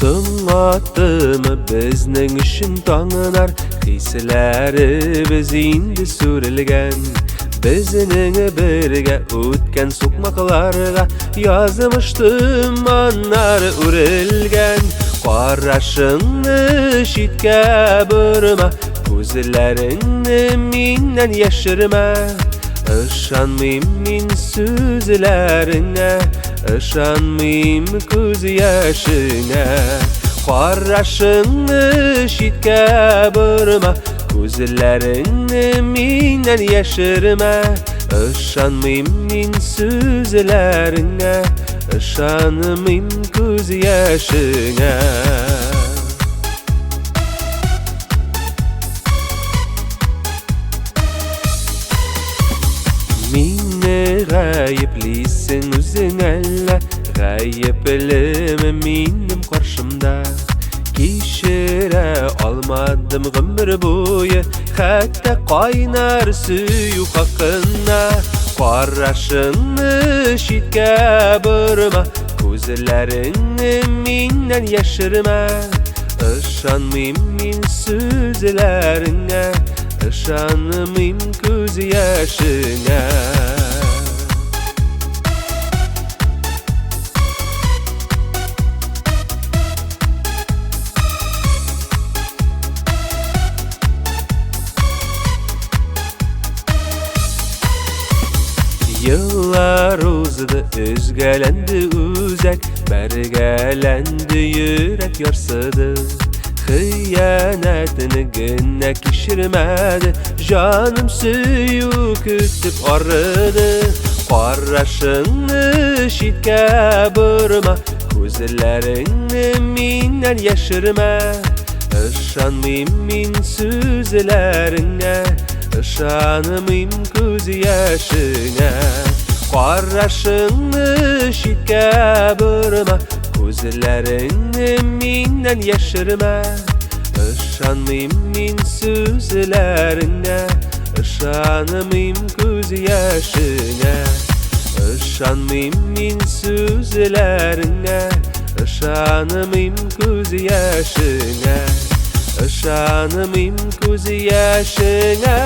Соң аттымы безнең өчен таңнар, хисләребез инде сүрелгән. Безнең бергә үткән сукмакларга язмыш томаннар үрелгән. Карашыңны читкә борма, күзләреңне миннән яшермә. Ышанмыйм мин сүзләреңә, ышанмыйм күз яшеңә. Карашыңны читкә борма, күзләреңне миннән яшермә. Ышанмыйм мин сүзләреңә, ышанмыйм күз яшеңә. Мине гаеплисең үзең әллә, гаеплеме минем каршымда? Кичерә алмадым гомер буе, хәтта кайнар сөю хакына. Карашыңны читкә борма, күзләреңне миннән яшермә. Ышанмыйм мин сүзләреңә, ышанмыйм күз яшеңә. Еллар узды, өзгәләнде үзәк, бәргәләнде йөрәк ярсыды. Хыянәтне генә кичермәде, җаным сөю көтеп арыды. Карашыңны читкә борма, күзләреңне миннән яшермә. Ышанмыйм мин сүзләреңә, ышанмыйм күз яшеңә. Карашыңны читкә борма, күзләреңне миннән яшермә. Ышанмыйм мин сүзләреңә, ышанмыйм күз яшеңә. Ышанмыйм мин сүзләреңә, ышанмыйм күз яшеңә. Ышанмыйм күз яшеңә.